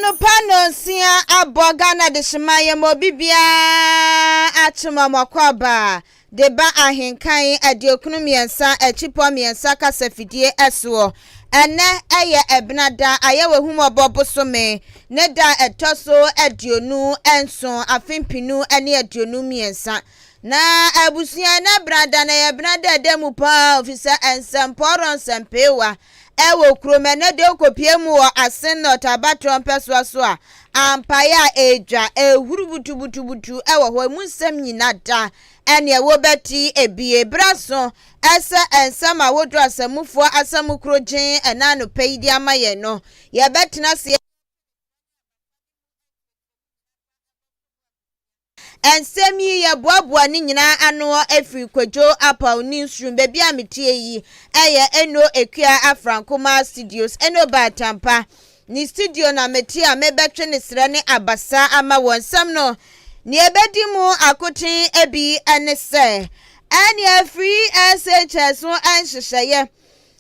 Anɔpa nnɔnsia abɔ Ghana dehyema yɛma obi biara akyem ɔmɔkɔaba de ba ahenkan 93 akyipɔ mmiɛnsa kasafidie soɔ. Ɛnnɛ yɛ Ɛbenada, Ayɛwahumɔbɔ bosome ne da a ɛtɔ so 27 afe 2023. Na abusua ɛnɛ Ɛbenada no ɛyɛ Ɛbenada a ɛda mu paa ofisɛ nsɛmpɔɔrɔ nsɛmpeewa ɛwɔ kurom ɛnɛ deɛ wokɔpie mu wɔ Asen North abatoɔ mpɛsoa so a ampaeɛ a ɛredwa ɛrehuru butubutubutu ɛwɔ hɔ emu nsɛm nyina da ɛneɛ wobɛte ebie berɛ aso ɛsɛ nsɛm ahodoɔ asamufoɔ asɛm koro gyen ɛna anɔpa yi de ama yɛn no yɛbɛtena ase. Nsɛm yi yɛboaboa ne nyinaa ano afiri Kwadwo Apaw Newsroom, baabi a metie yi ɛyɛ Eno Akua Afrankoma Studios, Eno Baatampa ne studio na mete a mebɛtwe ne serɛ ne abasa ama wɔ nsɛm no. Nea ɛbɛdi mu akoten bi ne sɛ ɛne afiri SHS ho nhyehyɛeɛ.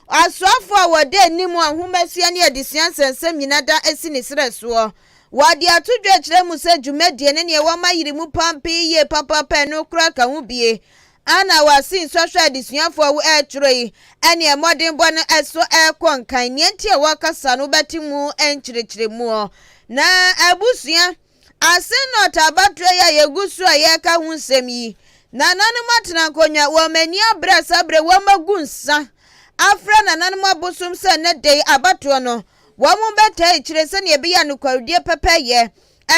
Asoafo a wɔda anim a nhomasua ne adesua nsɛnsɛm nyina da asi ne serɛ soɔ. Wɔde ato dwa kyerɛ mu sɛ dwumadie ne neɛ wɔma yere mu pampee yie papaapa ɛno koraa ka ho bie ana wɔase nsɔhwɛ adesuafoɔ a ɛretwerɛ yi ɛneɛ mmɔdenbɔ no ɛso ɛrekɔ nkan. Neɛ nti a wɔkasa no wobɛte mu nkyerɛkyerɛmuɔ. Na abusua Asenot abatoɔ yi a yɛgu so a yɛreka ho nsɛm yi, nananom atena nkonnwa, wɔn ani abere a saa berɛ wɔn agu nsa afrɛ nananom abosom sɛ nnɛ da yi abatoɔ no wɔn bɛtaa akyire sɛdeɛ ɛbɛyɛ a nokwaredie pɛpɛyɛ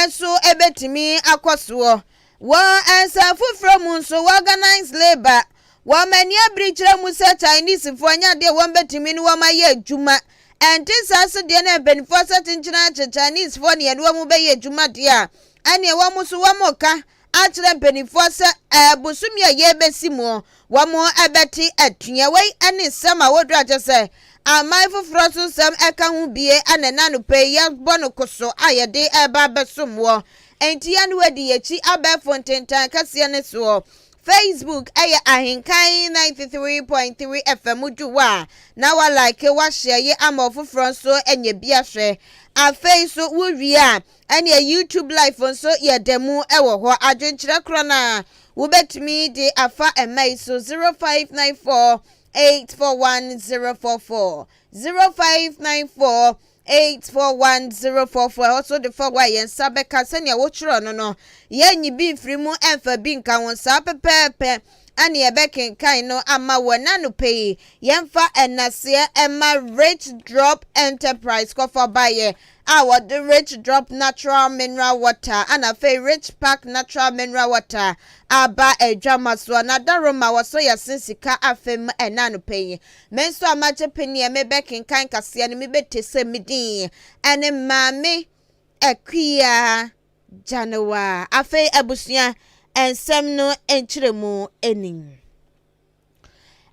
nso ɛbɛtumi akɔ soɔ. Wɔ nsɛm foforɔ mu nso, Organized Labour, wɔn ani abere kyerɛ mu sɛ Chinesefoɔ nyɛ adeɛ a wɔn bɛtumi ne wɔn ayɛ adwuma. Ɛnte saa so deɛ na mpanimfoɔ sɛ kyenkyena akye Chinesefoɔ ne yɛne wɔn bɛyɛ adwuma deɛ a, ɛneɛ wɔn nso wɔn reka akyerɛ mpanimfoɔ sɛ ɛɛ bosome a yɛrebɛsi mu wɔn bɛte atua. Wei ne nsɛm ahodoɔ a kyerɛ sɛ aman foforɔ so nsɛm ɛka ho bie ɛna ɛna anɔpa yi yɛbɔ no koso a yɛde ɛreba abɛsom wɔ. Enti yɛne wadi yɛakyi abɛɛfo ntentan kɛseɛ no soɔ. Facebook ɛyɛ Ahenkan 93.3 FM du hɔ a na wa like wa share yi ama ɔfoforɔ nso anya bi ahwɛ. Afei nso wo wie a ɛneɛ YouTube live nso yɛ da mu ɛwɔ hɔ. Adwenkyerɛ korɔ no a wobɛtumi de afa ɛma yi so 0594 841 044 0594 841044 ɛhɔ so de fa hɔ a yɛn nsa bɛka sɛnea wotwerɛ no no yɛnyi bi mfiri mu ɛmfa bi nka ho saa pɛpɛɛpɛ ɛne yɛbɛkenkan no ama wɔ n'anɔpɛ yi. Yɛmfa ɛnaseɛ ɛma Rich Drop Enterprise kɔfa baeɛ a wɔde Rich Drop Natural Mineral Water ana afei Rich Park Natural Mineral Water aba adwama soɔ na daroma wɔso yɛse sika afem ɛna anɔpɛ yi. Me nso a magye peneɛ mebɛkenkan kaseɛ no mebɛte sɛ me din ɛne Maame Akua Gyanewa. Afei abusua nsɛm no nkyerɛmu anim.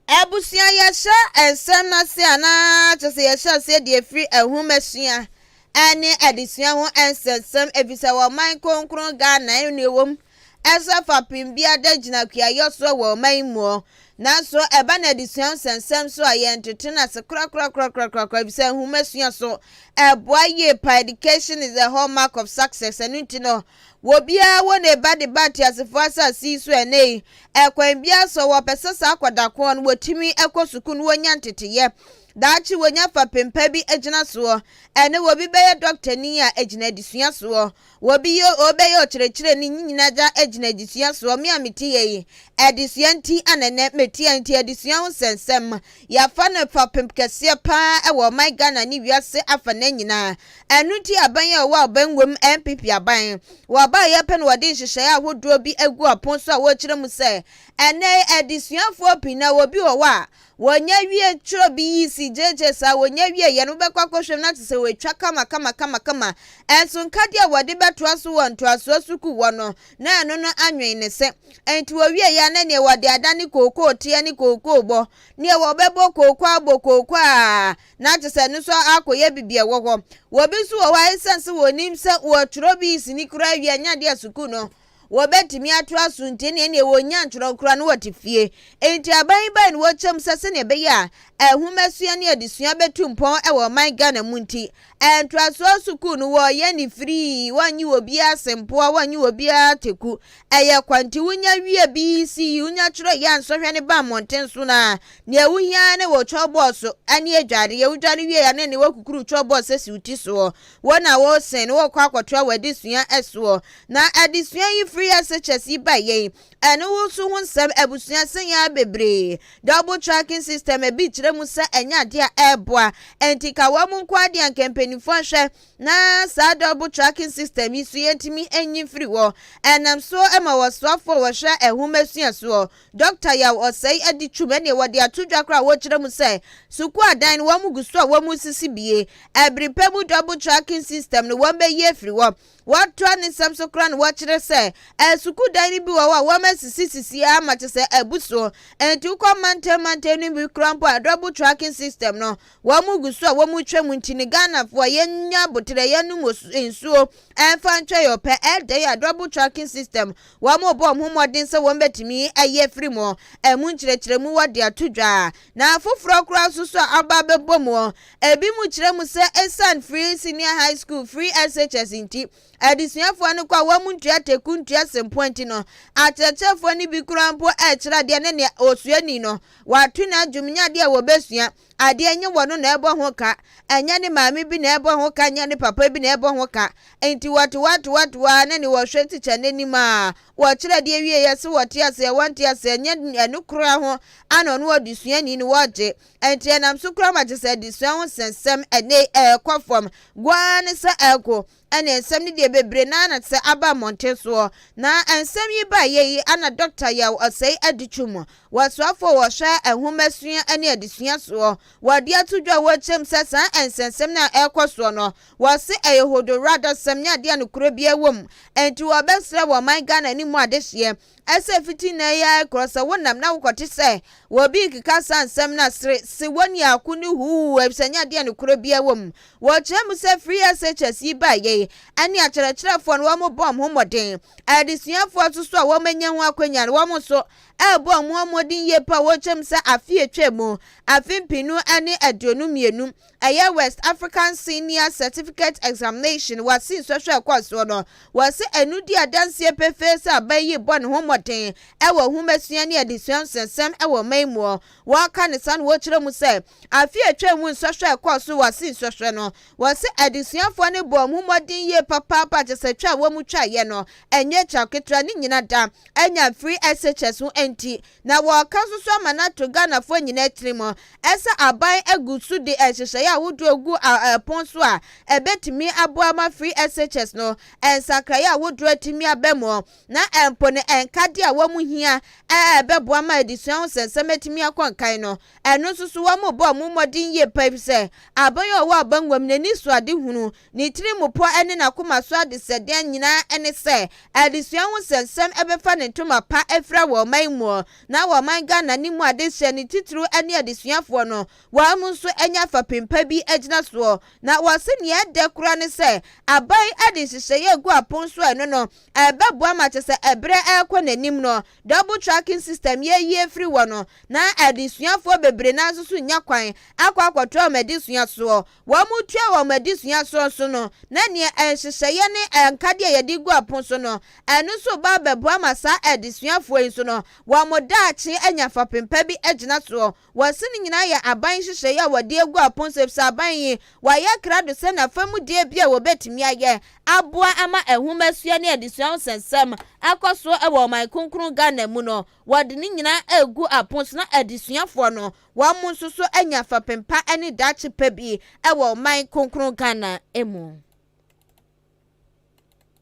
Abusua yɛhyɛ nsɛm no ase anaa kyɛ sɛ yɛhyɛ aseɛ deɛ ɛfiri nhomasua ɛne adesua ho nsɛnsɛm efisɛ wɔ ɔman kronkron Ghana ɛne ɛwɔ mu ɛsɛ fapem bi ada gyina kuayɔ soɔ wɔ ɔman mu. Nanso ɛba no adesua nsɛnsɛm so a yɛntete no ase korakorakorakorakora efisɛ nhomasua so ɛboa yie pa. Education is the hallmark of success. Ɛno nti no wɔbiara wɔ ne ba de ba ateasefoɔ asase yi so ɛnɛ yi ɛkwan biara so wɔpɛ sɛ saa akɔdakoɔ no wɔtumi ɛkɔ sukuu no wɔnya nteteyɛ daakye wɔnya fapem pa bi gyina soɔ. Ɛne wɔbi bɛyɛ dɔktani a gyina adesua soɔ, wɔbi yɛ ɔbɛyɛ ɔkyerɛkyerɛni nyinaa gya gyina adesua soɔ. Me a mete yɛ yi adesua nti anɛnɛ metia nti adesua ho nsɛnsɛm yɛafa no fapem kɛseɛ paa ɛwɔ ɔman Ghana ne wiase afa na nyinaa. Ɛno nti aban a ɛwɔ aban wom NPP aban wɔaba a yɛpɛ no wɔde nhyehyɛeɛ ahodoɔ bi agu apon so a wɔrekyerɛ mu sɛ ɛnɛ adesuafoɔ pii na wɔbi wɔ hɔ a wɔnya wie twerɛ bi yi si gyegye saa wɔnya wie yɛ no wobɛkɔ akɔhwɛ mu na te sɛ wɔatwa kama kama kama kama ɛnso nkadeɛ a wɔde bɛtoa so wɔ ntoasoɔ sukuu wɔ no na ɛno no anwen ne sɛ nti wɔwie yɛ a na neɛ wɔde adane kookoo teɛ ne kookoo bɔ neɛ wɔbɛbɔ kookoo abɔ kookoo a na kyerɛ sɛ ɛno nso akɔyɛ bibi ɛwɔ hɔ. Wɔbi nso wɔ hɔ a ɛsiane sɛ wɔnim sɛ wɔtwerɛ bi sini koraa wie anya adeɛ sukuu no. wɔbɛtumi atoa so nti ɛneɛ neɛ wɔnnya ntwerɛ koraa na wɔte fie. Enti aban yi bae no wɔkyɛm sɛ sɛdeɛ ɛbɛyɛ a nhomasua ne adesua bɛtu mpɔn wɔ ɔman Ghana mu nti, ntoasoɔ sukuu no wɔreyɛ no firii, wɔnnye obiara sempoa, wɔnnye obiara teku. Ɛyɛ kwa nti wonya wie BECE, wonya twerɛ yɛ a nsɔhwɛ no ba mmɔnten so no a, nea wohia ara ne wo chalkboard ne adwareɛ. Wodware wie a na ne woakukuru chalkboard asi wo ti soɔ. Wo na wosen no wokɔ akɔtoa w'adesua soɔ. Na adesua yi firi SHS yi baeɛ yi, ɛno wo nso ho nsɛm abusua sɛn ara bebree. Double tracking system ebi kyerɛ mu sɛ ɛnyɛ adeɛ a ɛreboa. Enti ka wɔn nko ara deɛ anka mpanimfoɔ nhwɛ na saa double tracking system yi so yɛntumi nyi mfiri hɔ. Ɛnam so ma wɔsoafoɔ a wɔhwɛ nhomasua soɔ, Dɔkta Yaw Osei adi twum ɛneɛ wɔde ato dwa koraa a wɔkyerɛ mu sɛ sukuu adan no wɔn gu so a wɔn resisi bie. Ɛbere pa mu double tracking system no wɔn bɛyi afiri hɔ. Wɔtoa ne nsɛm so koraa na wɔkyerɛ sɛ sukuu dan no bi wɔ hɔ a wɔn asisi sisi ara ma kyɛ sɛ abu so. Enti wokɔ mantam mantam no bi koraa mpo a double tracking system no wɔn gu so a wɔn retwa mu nti no Ghanafoɔ yɛnya aboterɛ yɛnom nsuo ɛmfa ntwa yɛ ɔpɛ ɛdɛn a double tracking system Wɔrebɔ wɔn ho mmɔden sɛ wɔbɛtumi ayi afiri mu, ɛmu nkyerɛkyerɛmu wɔde ato dwa, na afoforɔ koraa nso so a aba abɛbɔ mu. Ebinom kyerɛ mu sɛ esiane Free Senior High School, Free SHS, nti, adesuafoɔ no kɔ a wɔntua teku ntua sempoa nti no, akyerɛkyerɛfoɔ no bi koraa mpo rekyerɛ adeɛ ne nea osuani no wato n'adwom nyɛ adeɛ a wɔbɛsua. Adeɛ nyɛ wɔno na ɛbɔ ho ka, ɛnyɛ ne maame bi na ɛbɔ ho ka, ɛnyɛ ne papa bi na ɛbɔ ho ka. Enti wɔtoatoatoa ara na ne wɔhwɛ tikya no anim a wɔkyerɛ adeɛ wieɛ sɛ wɔte aseɛ wɔnte aseɛ ɛnyɛ ɛno koraa ho ana ɔno ɔdesuani no wɔgye. Enti ɛnam so koraa ma kyerɛ sɛ adesua ho nsɛnsɛm ɛnɛ ɛrekɔ fam guaa ne sɛ ɛreko Ɛne nsɛm no deɛ bebree no ara na sɛ aba mmɔnten soɔ. Na nsɛm yi baeɛ yi ana Dɔkta Yaw Osei Adutwum, wɔsoafoɔ wɔhwɛ nhomasua ne adesua soɔ, wɔde ato dwa a wɔkyerɛ mu sɛ saa nsɛnsɛm no a ɛrekɔ soɔ no, wɔse ɛyɛ hodoworadɔsɛm nyɛ adeɛ a nokorɛ biara wɔ mu. Enti wɔbɛsrɛ wɔ ɔman Ghana ne mu adehyeɛ Ɛsɛ fiti nnɛ yi ara rekorɔ sɛ wonam na wokɔte sɛ obi rekeka saa nsɛm no a, sere, se wɔn ako ne huu efisɛ ɛnyɛ adeɛ a nokorɛ biara wɔ mu. Wɔkyerɛ mu sɛ Free SHS yi baeɛ yi, ɛne akyerɛkyerɛfoɔ no wɔn bɔ wɔn ho mmɔden. Adesuafoɔ nso so a wɔn anya ho akwanya no, wɔn nso ɛrebɔ wɔn ho mmɔden yie pa. Wɔkyerɛ mu sɛ afe a ɛtwaa mu, afe mpenu ne 22, ɛyɛ West African Senior Certificate Examination, WASSCE nsɔhwɛ a ɛkɔɔ soɔ no, wɔse ɛno di adanseɛ pefee sɛ aban yi rebɔ ne ho mmɔden wɔ nhomasua ne adesua nsɛnsɛm wɔ ɔman yi mu. Wɔreka no saa no wɔkyerɛ mu sɛ afe a ɛtwaam mu nsɔhwɛ a ɛkɔɔ so WASSCE nsɔhwɛ no, wɔse adesuafoɔ no bɔɔ wɔn ho mmɔden yie papaapa kyerɛ sɛ twa a wɔtwaeɛ no ɛnyɛ twa ketewa ne nyina da anya free SHS ho nti Na wɔreka nso so ama no ato Ghanafoɔ nyinaa tirim sɛ aban agu so de nhyehyɛeɛ ahodoɔ gu pon so a ɛbɛtumi aboa ma Free SHS no nsakraeɛ ahodoɔ atumi aba mu na mpo no nkadeɛ a wɔn hia a ɛbɛboa ma adesua ho nsɛnsɛm atumi akɔ nkan no ɛno nso so wɔn rebɔ wɔn mmɔden yie pa efisɛ aban a ɔwɔ abanguam n'ani so adehunu Ne tirimupɔ ne n'akoma so adesɛdeɛ nyinaa ne sɛ adesua ho nsɛnsɛm bɛfa ne ntoma pa afira wɔ ɔman mu na wɔ ɔman Ghana no mu adesua ne titiriw ne adesuafoɔ no wɔn nso anya fapem pa bi agyina soɔ. Na wɔse nea ɛdɛ koraa ne sɛ aban de nhyehyɛeɛ agu apon so a ɛno no ɛbɛboa ma kyɛ sɛ ɛberɛ rekɔ n'anim no double tracking system yɛyi afiri hɔ no na adesuafoɔ bebree no ara nso so nnya kwan akɔ akɔtoa wɔn adesua soɔ. Wɔtua wɔn adesua soɔ nso no, na nea nhyehyɛeɛ ne nkadeɛ a yɛde gu apon so no, ɛno nso reba abɛboa ma saa adesuafoɔ yi nso no, wɔn daakye anya fapem pa bi agyina soɔ. Wɔse ne nyinaa yɛ aban nhyehyɛeɛ a wɔde agu apon so efisɛ aban yi, wɔayɛ krado sɛ n'afamudeɛ bi a wɔbɛtumi ayɛ aboa ama nhomasua ne adesua ho nsɛnsɛm akɔ so wɔ ɔman kronkron Ghana mu no, wɔde ne nyinaa regu apon so na adesuafoɔ no, Wɔn nso so anya fapem pa ne daakye pa bi wɔ ɔman kronkron Ghana mu.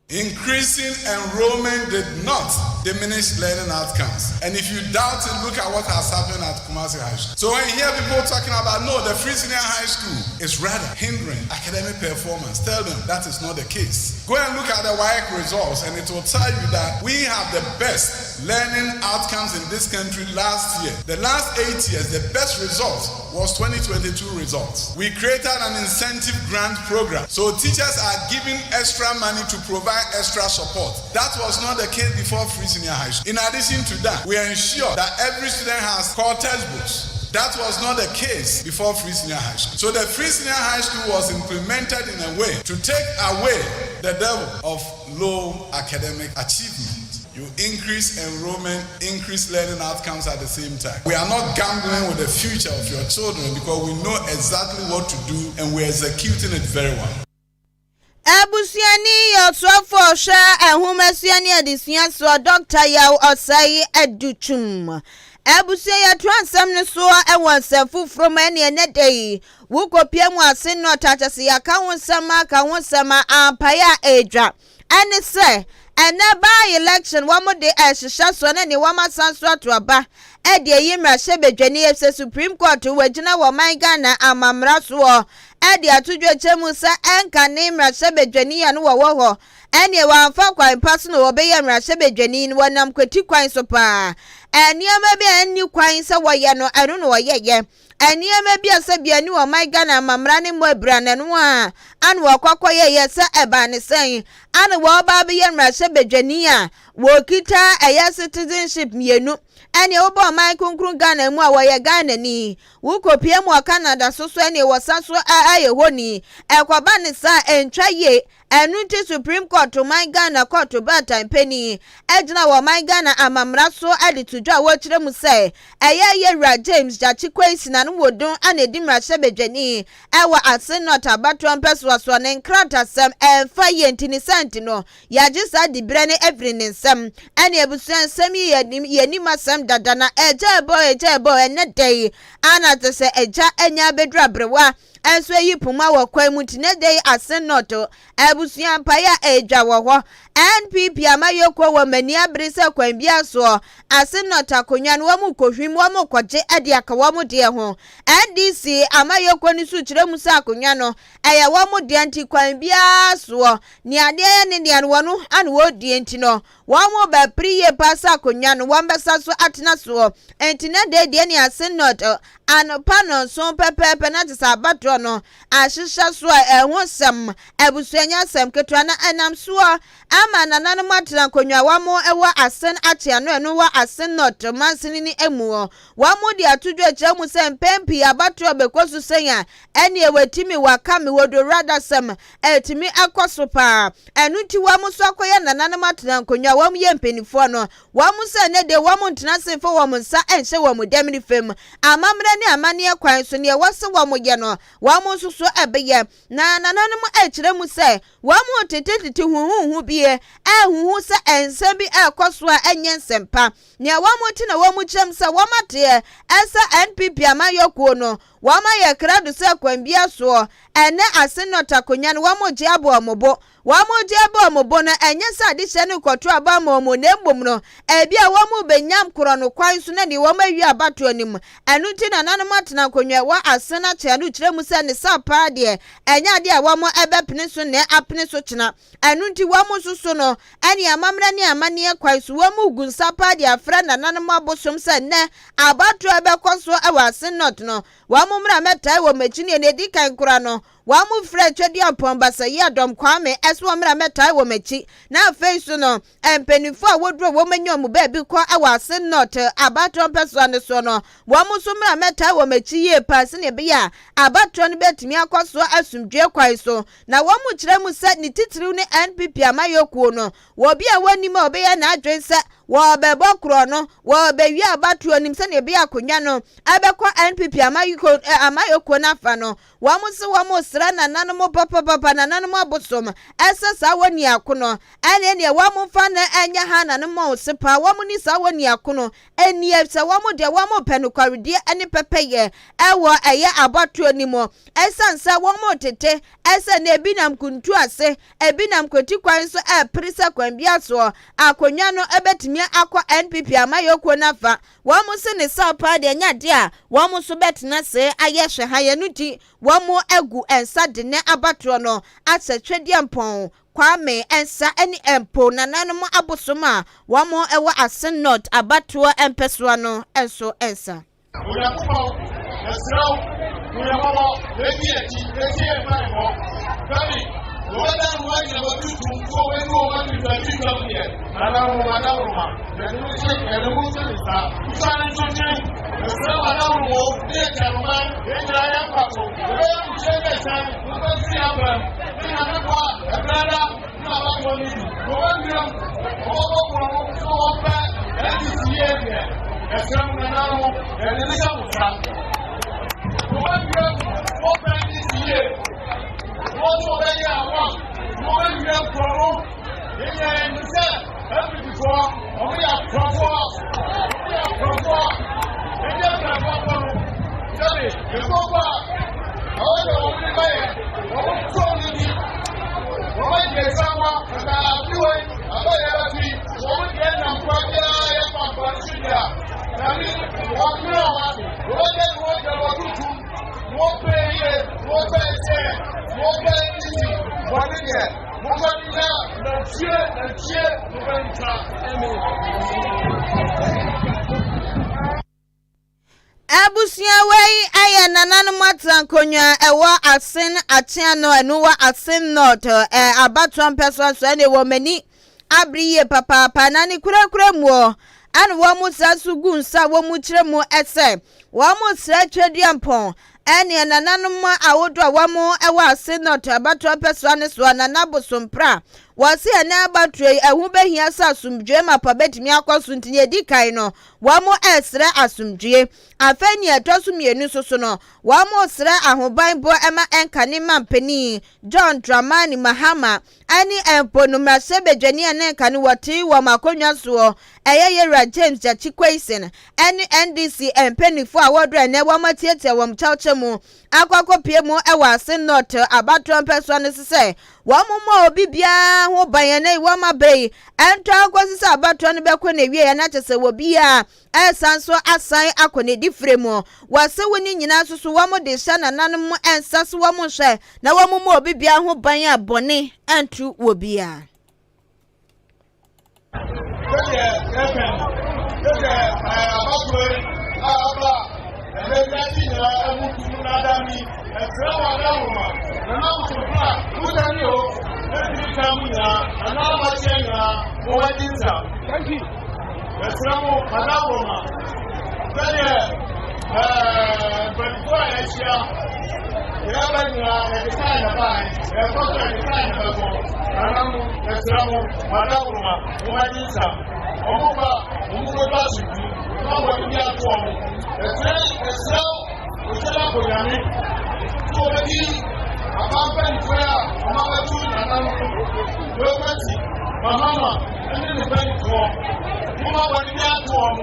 Increasing enrollment did not diminish learning outcomes. And if you doubt it, look at what has happened at Kumasi High School. So when you hear people talking about, no, the free senior high school is rather hindering academic performance, tell them that is not the case. Go and look at the WAEC results and it will tell you that we have the best learning outcomes in this country last year. The last eight years, the best result was 2022 results. We created an incentive grant program. So teachers are given extra money to provide require extra support. That was not the case before free senior high school. In addition to that, we ensure that every student has core textbooks. That was not the case before free senior high school. So the free senior high school was implemented in a way to take away the devil of low academic achievement. You increase enrollment, increase learning outcomes at the same time. We are not gambling with the future of your children because we know exactly what to do and we're executing it very well. Abusuani yɛ ɔsoafo a ɔhwɛ nhomasua ne adesua soɔ Dɔkta Yaw Osei Adutwum. Abusua yɛtoa nsɛm no soɔ wɔ nsɛm foforɔ mu ɛne ɛnɛ da yi wokɔpia mu ase nnɔta kyɛ sɛ yɛaka ho nsɛm aka ho nsɛm a ampaeɛ a ɛredwa ɛne sɛ ɛnɛ by election wɔn de ɛhyehyɛ soɔ ne ne wɔn asan so ato aba ɛde ayi mmarahyɛbadwani efisɛ Supreme Court wɔagyina wɔ ɔman Ghana amammara soɔ ɛde ato dwa kyɛ mu sɛ ɛnka ne mmarahyɛbadwani a no wɔwɔ hɔ ɛneɛ wɔamfa kwan pa so na wɔbɛyɛ mmarahyɛbadwani no wɔnam kwati kwan so paa nneɛma bi a ɛnni kwan sɛ wɔyɛ no ɛno na wɔyɛyɛ nneɛma bi a sɛ bia ne ɔman Ghana amammara ne mmɔ abira na ɛno a ana wɔkɔkɔ yɛyɛ sɛ ɛbaa ne sɛn ana wɔba abɛyɛ mmarahyɛbadwani a wɔkita ɛyɛ citizenship mmienu ɛne wobɔ ɔman kronkron Ghana mu a wɔyɛ Ghana ni wokɔpie mu wɔ Canada so so ɛne wɔsa so ayɛ hɔ ni ɛkɔba ne saa ɛntwa yie ɛno nti Supreme Court ɔman Ghana court baatan panyin ɛgyina wɔ ɔman Ghana amammara so ɛde to dwa a wɔkyerɛ mu sɛ ɛyɛ yɛwura James Gyakye Quayson na no wɔ dun ana edi mmarahyɛbadwani ɛwɔ Assin North abatoɔ mpɛsoasoɔ ne nkratasɛm ɛmfa yie nti ne sɛnti no yɛagye saa diberɛ no afiri ne nsam ɛne abusua nsɛm yi yɛnim asɛm dada na ɛgya ɛbɔ ɛgya ɛbɔ ɛnɛ da yi ana te sɛ ɛgya anya abɛduru aberewa ɛnso ayi poma wɔ kwan mu nti ne da yi Assin North abusua mpaeɛ a ɛdwa wɔ hɔ NPP amayɔkuo wɔ mani abere sɛ kwan bi asoɔ Assin North akonnwa no wɔn kɔhwim wɔn kɔgye ɛde aka wɔn deɛ ho NDC amayɔkuo no so kyerɛ mu sɛ akonnwa no ɛyɛ wɔn deɛ nti kwan biara soɔ nea adeɛ yɛ ne deɛ no wɔn ano wɔredie nti no wɔn bɛpere yie paa sɛ akonnwa no wɔn bɛsa so atena soɔ nti ne deɛ deɛ ne Assin North anɔpa nɔnson pɛpɛɛpɛ na te sɛ abatoɔ no ahyehyɛ so a ɛho sɛm abusuanya asɛm ketewa na ɛnam soɔ ama nananom atena nkonnwa wɔn ɛwɔ Assin Akyeano ɛno wɔ Assin North mansini ne emu hɔ wɔn de ato dwa kyerɛ mu sɛ mpɛn pii abatoɔ bɛkɔ so sɛn a ɛne ɛwɔ waka mi wɔ do radasɛm ɛtumi akɔ so paa ɛno nti wɔn nso akɔyɛ nananom atena nkonnwa wɔn yɛ mpanimfoɔ no wɔn sɛ ne de wɔn ntena se mfa wɔn nsa nhyɛ wɔn dɛm ne fam amammerɛ ne amanneɛ kwan so neɛ wɔsɛ wɔn yɛ no wɔn nso so ɛbɛyɛ na nananom ɛkyerɛ mu sɛ wɔn tetetete huhuhu bie ɛhuhu sɛ nsɛm bi ɛrekɔ so a ɛnyɛ nsɛmpa nea wɔn ti na wɔn kyerɛm sɛ wɔn ateɛ ɛsɛ NPP amayɔkuo no wɔn ayɛ krado sɛ kwan bi asoɔ ɛnɛ Assin North akonnwa no wɔn gye abɔ wɔn bo wɔn gye abɔ wɔn bo no ɛnyɛ sɛ adehyɛ no kɔto aba ama wɔn na mmom no ebi a wɔn bɛnyam korɔ no kwan so na deɛ wɔn awie abatoɔ no mu ɛno nti nananom atena akonnwa wɔ Assin akyɛ no kyerɛ mu sɛ ne sa paa deɛ ɛnyɛ adeɛ a wɔn ɛbɛpene so na apene so kyena ɛno nti wɔn nso so no ɛne amammerɛ ne amanneɛ kwan so wɔn mu gu nsa paa de afrɛ nananom abosom sɛ nnɛ abatoɔ ɛbɛkɔ so ɛwɔ Assin North no wɔn mmra mɛtae wɔ m'akyi ne edi kan kora no wɔn mo frɛ Twɛdeɛ Mpɔn Yiadom Kwame ɛso wɔn mmra mɛtae wɔ m'akyi na afei so no mpanimfoɔ a wɔduro wɔn anya wɔn baabi kɔ ɛwɔ Assin North abatoɔ mpɛsoa no so no wɔn nso mmra mɛtae wɔ m'akyi yie paa sɛnea ɛbɛyɛ a abatoɔ no bɛtumi akɔ so asomdwe kwan so na wɔn mo kyerɛ mu sɛ ne titiriw ne NPP amayɔkuo no wɔ bi a wɔnim a ɔbɛyɛ n'adwene sɛ wɔbɛbɔ korɔ no wɔbɛwie abatoɔ nim sɛnea ɛbɛyɛ akonnwa no ɛbɛkɔ NPP amayɔkuo no afa no wɔn nso wɔn srɛ nananom papapapa nananom abosom ɛsɛ saa wɔ ni ako no ɛne neɛ wɔn mfa no ɛnyɛ ha nanom ɔse paa wɔn ni saa wɔ ni ako no ɛnie sɛ wɔn deɛ wɔn pɛ nokwaredeɛ ne pɛpɛyɛ ɛwɔ ɛyɛ abatoɔ no mu ɛsiane sɛ wɔn tete ɛsɛ na ebi nam kuntu ase ebi nam kwati kwan so ɛpere sɛ kwan bi asoɔ akonnwa no ɛbɛtumi akɔ NPP amayɔkuo n'afa wɔn nso ne sa paa deɛ nyɛ adeɛ a wɔn nso bɛtena se ayɛ hwɛ ha yɛn no ti wɔn agu nsa de ne abatoɔ no asɛ Twɛdeɛ Mpɔn Kwame nsa ne mpo nananom abosom a wɔn wɔ Assin North abatoɔ mpɛsoa no nso nsa. Onyankopɔn, yɛsrɛ wo, hu yɛn mmɔbɔ, na ɛdi akyi, na ɛtie yɛn mpaebɔ. Dabi. Wɔbɛda no agyina wɔtutu nkuo wei ne wɔn atwitwatwitwam deɛ, nananom adaworoma, yɛde mo hyɛ yɛde mo nhyɛ ne nsa. Nsa ne ntwentwɛn, mesrɛ mo adaworoma o, ne yɛ kyɛroman, yɛn nyinaa yɛn mpa so, yɛbɛyɛ mo hyɛ ne ɛhyɛn, mobɛsi abram, ne nyame boa, ɛberɛ da, ne abatoɔ no bi. Wɔbɛwiam, wɔbɛbɔ korɔ no, sɛ wɔpɛ NDC yie deɛ, yɛsrɛ mo nananom, yɛde ne hyɛ mo nsa. Wɔbɛwiam, wɔpɛ NDC yie. Wɔn nso wɔbɛyɛ awa na wɔbɛwia korɔ no. Yɛn nyinaa yɛnim sɛ MPPfoɔ wɔn yɛ akorɔfoɔ, wɔn yɛ akorɔfoɔ. Ɛnyɛ akorɔfoɔ kɔ no. Sɛbi nkurɔfoɔ a wɔn de wɔn de ba yɛ wɔn nso ne bi. Wɔn ayɛ nsa wa na afiwe aba yɛ bɛfi wɔn deɛ nam kwan biara yɛ pampa no so deɛ na ne wɔn mmerɛ wɔn ase. Wɔn deɛ wɔn deɛ wɔn tutum. Wɔpɛ yie, wɔpɛ sɛ, wɔpɛ nti, bɔne deɛ, momfa ne nya nantwie, nantwie, momfa ne twa. Abusua wei yɛ nananom atena nkonnwa ɛwɔ Asen Akyeano ɛno wɔ Asen North ɛ abatoɔ mpɛsoa so ɛne wɔ mani abere yie papaapa na ne kurakura muɔ ɛna wɔn mo saa so gu nsa a wɔn mo kyerɛ mu ɛsɛ wɔn mo srɛ Tweduampɔn ɛne nananom ahodoɔ a wɔn ɛwɔ Asen North abatoɔ mpɛsoa ne soɔ Nana Bosompra wɔse ɛnɛ abatoɔ yi ɛho bɛhia sɛ asomdwoe mapa bɛtumi akɔ so nti nea ɛdi kan no Wɔresrɛ asomdwoe. Afei nea ɛtɔ so mmienu nso so no, wɔresrɛ ahobanbɔ ma ɛnka ne mampanin John Dramani Mahama ne mpo no mmarahyɛbadwani a na ɛnka no wɔte wɔn akonnwa soɔ ɛyɛ Yɛwura James Gyakye Quayson ne NDC mpanimfoɔ a wɔdɔ ɛnɛ wɔatiatia wɔn kyɛwkyɛ mu akɔ akɔpue mu wɔ Ase North abatoɔ mpɛsoa no so sɛ wɔmmɔ obi biara ho ban ɛnɛ yi wɔn abere yi ɛntɔ akɔsi sɛ abatoɔ no bɛkɔ n'awieɛ na kyɛ sɛ wɔ biara ɛresan so asan akɔ n'adifire mu. Wɔse wo ne nyinaa nso so wɔn de hyɛ nananom nsa so wɔn nhwɛ na wɔn mmɔ obi biara ho ban a bɔne ɛnto wɔ biara. Sɛdeɛ yɛka no, sɛdeɛ abatoɔ yi a aba ɛnɛ wiase nyinaa ɛmu tum n'ada mi, ɛsrɛ wɔ adawoma, nana nsoso a wotani o, ɛtumi ka mu nyinaa, nana amakyɛ nyinaa, wɔn adi nsa. Yɛsrɛ mo adawoma, sɛdeɛ mpanimfoɔ a yɛahyia, yɛaba nyinaa yɛde kan na bae, yɛkɔ so yɛde kan na bɛkɔ. Nana mo, yɛsrɛ mo, mo adaworoma, mo adi nsa. Wɔn ba, wɔn bɛba asomdwu, na wɔn bi ato wɔn. Yɛsrɛ, yɛsrɛ Okyɛlɛ Akonyame, sɛ wɔbɛdi aba mpanimfoɔ a wɔn abɛto nana no, wɔbɛti, mahama, ɛne ne mpanimfoɔ. Mo ma wɔn bi ato wɔn,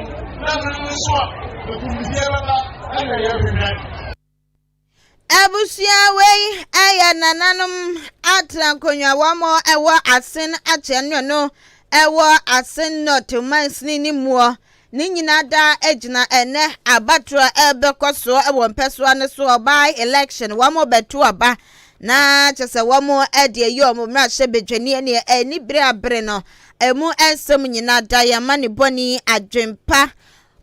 na mmere no nso a, nkonimdie bɛba, ɛna yɛhwehwɛ. Abusua wei yɛ nananom atena nkonnwa wɔn ɛwɔ Asen Akyɛnno no ɛwɔ Asen North mansini ne muɔ ne nyinaa daa gyina ɛnɛ abatoɔ a ɛbɛkɔ soɔ wɔ mpɛsoa no so by election wɔn bɛto aba na kyɛ sɛ wɔn de ayi wɔn mmarahyɛ badwani ne ani bere abere no ɛmu nsɛm nyinaa da yɛn ama ne bɔne adwempa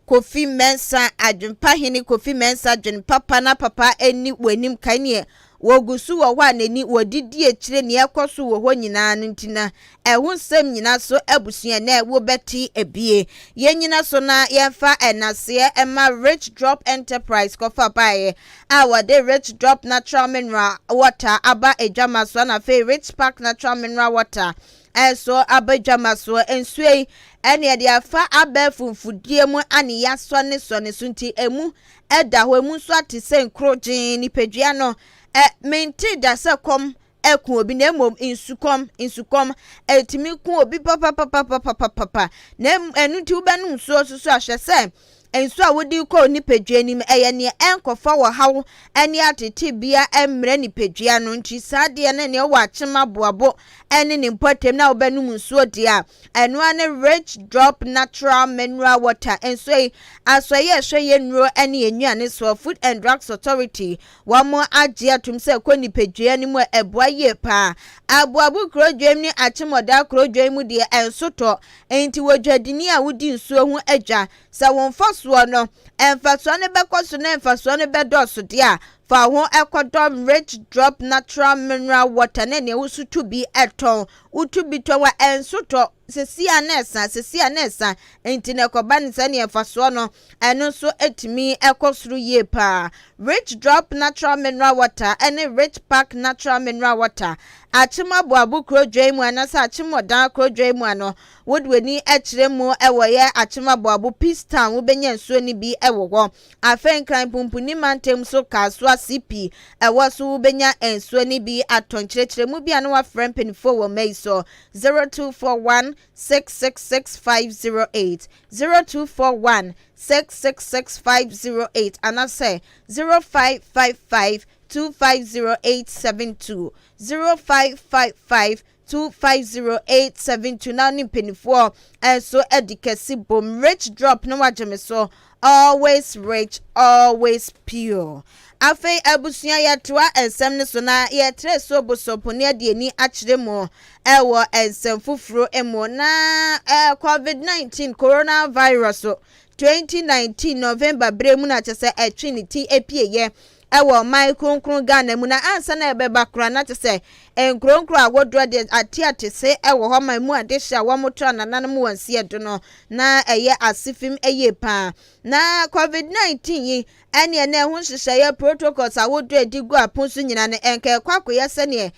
Kofi Mensah Adwempa Hene Kofi Mensah dwen papa na papa nni w'anim kan neɛ wɔgu so wɔ hɔ a n'ani wɔde di akyire neɛ ɛkɔ so wɔ hɔ nyinaa no nti na ɛho nsɛm nyinaa so abusua nɛ wobɛte abie. Yɛnyina so na yɛmfa ɛnaseɛ ɛma Rich Drop Enterprise kɔfa baeɛ a wɔde Rich Drop Natural Mineral Water aba adwama so na afei Rich Park Natural Mineral Water ɛso aba dwama soɔ. Nsuo yi ɛne ɛde afa abɛɛfo mfudie mu ane yasɔ ne sɔ ne so nti emu ɛda hɔ emu nso ate sɛ nkuro gyee nipadua no ɛ mente da sɛ kɔm ɛko obi na mmom nsukɔm nsukɔm ɛtumi ko obi papapapapapapa na ɛno nti wobɛnom nsuo nso so ahwɛ sɛ nsuo a wode kɔ nipadua anim ɛyɛ neɛ ɛnkɔfa wɔ haw ɛne atete bia ɛmmerɛ nipadua no nti saa deɛ no neɛ wɔ akyem aboabo ɛne ne mpɔtam na wobɛnom nsuo deɛ a ɛno ara ne Rich Drop Natural Mineral Water nsuo yi asɔeɛ ɛhwɛ yɛ nnuro ɛne yɛ nnuane soɔ Food and Drugs Authority wɔn agye atum sɛ kɔ nipadua no mu a ɛboa yie paa Aboabo kuro dwam ne Akyemɔdaa kuro dwam mu deɛ ɛnso tɔ nti wɔ dwadini a wodi nsuo ho adwa sɛ wo mfasoɔ no mfasoɔ no bɛkɔ so na mfasoɔ no bɛdɔɔso deɛ a. Fa wo ho kɔdɔm Rich Drop Natural Mineral Water ne nea wosu tu bi tɔn. Wotu bi tɔn a, ɛnso tɔ sɛsi a na ɛsa, sɛsi a na ɛsa. Nti na ɛkɔba no sɛ nea mfasoɔ no, ɛno nso tumi kɔ soro yie paa. Rich Drop Natural Mineral Water ne Rich Pack Natural Mineral Water. Akyem Aboabo kuro dwan mu anaasɛ Akyem Ɔdan kuro dwan mu ano, wode w'ani kyerɛ mu wɔ yɛ Akyem Aboabo Peace Town, wobɛnya nsuo no bi wɔ hɔ. Afei Nkran Pumpuni mantam so Kasoa CP ɛwɔ so wobɛnya nsuo no bi atɔ. Nkyerɛkyerɛmu bi a na wafrɛ mpanimfoɔ wɔ mma yi so 0241 666 508, 0241 666 508 anaasɛ 0555 250872, 0555 250872 na ne mpanimfoɔ nso de kɛse bom. Rich Drop na wagye me so, always rich, always pure. Afei abusua, yɛtoa nsɛm no so na yɛtrɛ so bosompo ne ade ani akyerɛ mu ɛwɔ nsɛm foforɔ mu na COVID-19 coronavirus 2019 November berɛ mu na kyerɛ sɛ ɛtwe ne ti epieyɛ ɛwɔ ɔman kronkron Ghana mu. Na ansa na ɛbɛba koraa na kyerɛ sɛ nkuronkuro ahodoɔ de ate atese ɛwɔ hɔ ma mu adehyɛ a wɔn to anananom wɔn nseɛ do no na ɛyɛ asefim ɛyie paa. Na COVID-19 yi ɛne ɛnɛ ɛho nhyehyɛeɛ, protocols ahodoɔ edi gu apon so nyinaa no, ɛnka ɛkɔ akɔyɛ sɛneɛ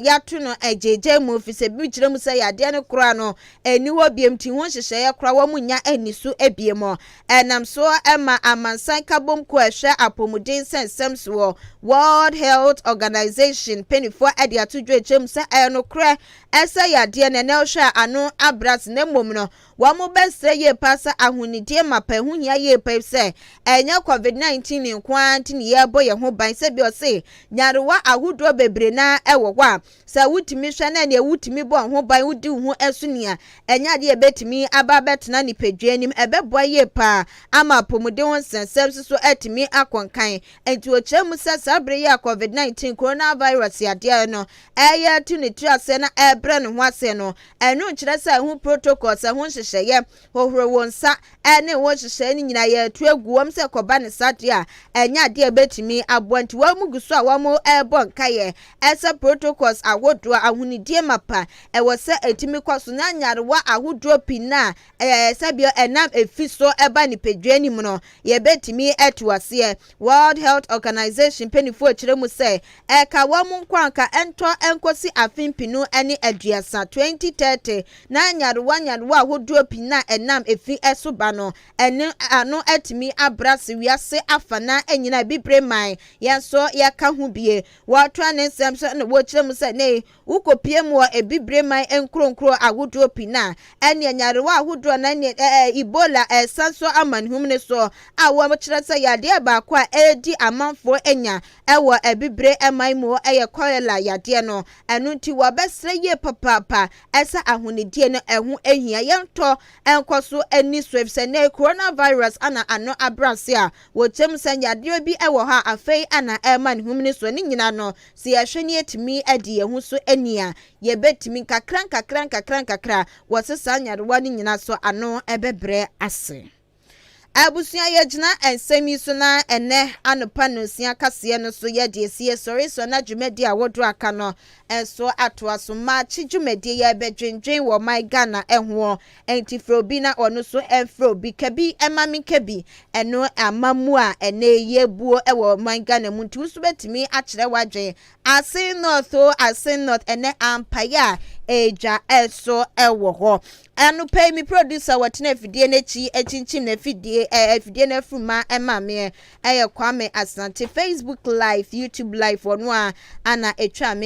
yɛato no ɛgyegye mu fi sɛ bi kyerɛ mu sɛ yadeɛ no koraa no ɛni hɔ biem, ti ho nhyehyɛeɛ koraa wɔn nya ani so ebiem. Ɛnam so ɛma amansan kabom ko ɛhwɛ apɔmuden nsɛnsɛm soɔ, World Health Organization mpanimfoɔ ɛde ato dwa ekyɛm sɛ ɛyɛ nokorɛ ɛsɛ yadeɛ no ɛnɛ ɔhwɛ ano abrase, na mmom no wɔn bɛsrɛ yie pa sɛ ahonidie mapa ɛho hia yie pa sɛ ɛnyɛ COVID-19 nko ara nti ne yɛrebɔ yɛn ho ban. Sɛbi ɔse nyarewa ahodoɔ bebree naa ɛwɔ hɔ a sɛ wotumi hwɛ na nea wotumi bɔ ho ban, wodi wo ho ɛso nea ɛnyɛ adeɛ ɛbɛtumi aba abɛtena nipadua anim, ɛbɛboa yie paa ama apɔmuden ho nsɛnsɛm nso so ɛtumi akɔnkan. Nti wɔkyerɛ mu sɛ saa bere yi a COVID-19 coronavirus yadeɛ no ɛyɛ to ne tiri ase na ɛrebrɛ ne ho ase no, ɛno nkyerɛ sɛ ɛho protocols, ɛho nhyehyɛeɛ, hohoro wɔn nsa ɛne wɔn nhyehyɛeɛ no nyinaa yɛtu agu wɔn sɛ kɔba ne sa deɛ a ɛnyɛ adeɛ a ɛbɛtumi aboa. Nti wɔn mu gu so a wɔn ɛrebɔ nkaeɛ ɛsɛ protocols ahodoɔ, ahonidie mapa ɛwɔ sɛ ɛtumi kɔ so na nyarewa ahodoɔ pii na ɛyɛ sɛdeɛ ɛnam efi so ɛba nipadua anim no yɛbɛtumi ɛto aseɛ. World Health Organization mpanimfoɔ kyerɛ mu sɛ ɛka wɔn nko anka ɛntɔ ɛnkɔsi afe 2030, 2030, na nyarewa nyarewa ahodoɔ pii na ɛnam efi ɛso ba no ɛne ano ɛtumi abra se wiase afa na ɛnyina bibire man yɛn nso yɛka ho bie. Wɔatoa ne nsɛm so na wɔkyerɛ mu sɛ ne wokɔpie mu wɔ ebibire man nkuronkuro ahodoɔ pii na ɛne nyarewa ahodoɔ na ɛne Ebola ɛsan so amanehum ne so a wɔkyerɛ sɛ yadeɛ baako a ɛredi amanfoɔ anya ɛwɔ ebibire man mu ɛyɛ cholera yadeɛ no. Ɛno nti wɔbɛsrɛ yie papaapa ɛsɛ ahonidie no ɛho ehia, yɛntɔ ɛnkɔ so ani so efisɛ ne coronavirus ana ano abrase a wɔkyɛm sɛ yadeɛ bi ɛwɔ hɔ a afei ana ɛrema ne hum ne so ne nyinaa no, sɛ yɛhwɛ ne yɛtumi adi yɛn ho so ani a, yɛbɛtumi nkakra nkakra nkakra nkakra wɔse saa nyarewa no nyinaa so ano ɛbɛbrɛ ase. Abusua, yɛgyina nsɛm yi so na ɛnɛ anopa no 6 kaseɛ no so yɛde esi sɔre so na dwumadi a wɔdo aka no ɛnso atoa so. Maakye dwumadie, yɛbɛdwendwen wɔ man Ghana ɛho, nti frɛ obi na ɔno so ɛmfrɛ obi kabi ɛma me kabi ɛno ama mu a ɛnɛ yɛbuo ɛwɔ man Ghana mu. Nti nso bɛtumi akyerɛ w'adwen. Assin North o, Assin North ɛnɛ ampaeɛ a ɛgya ɛso ɛwɔ hɔ. Anɔpa yi mi producer wɔtena afidie n'akyi akyinkyim n'afidie afidie n'afuruma ɛma meɛ ɛyɛ Kwame Asante. Facebook Live, YouTube Live, wɔn a ana atwa me.